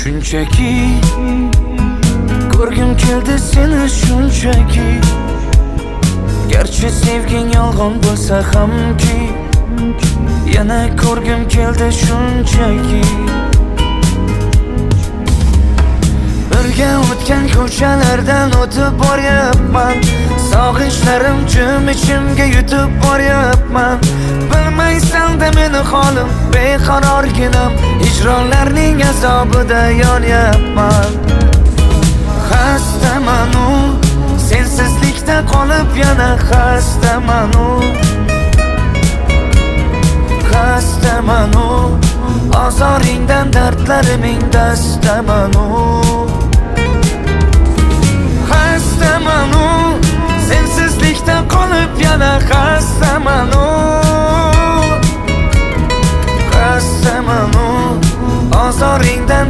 Shunchaki ko'rgim keldi seni, shunchaki. Garchi sevging yolg'on bo'lsa hamki, yana ko'rgim keldi shunchaki. Birga o'tgan ko'chalardan o'tib boryapman, sog'inchlarim jim ichimga yutib boryapman. Bilmaysan-da meni holim, beqarorginam, hijronlarning azobida yonyapman. Xastaman-u, sensizlikda qolib yana xastaman-u. Xastaman-u, ozoringdan dardlariming dastaman-u. Xastaman-u, sensizlikda qolib yana xastaman-u. Xastaman-u, ozoringdan.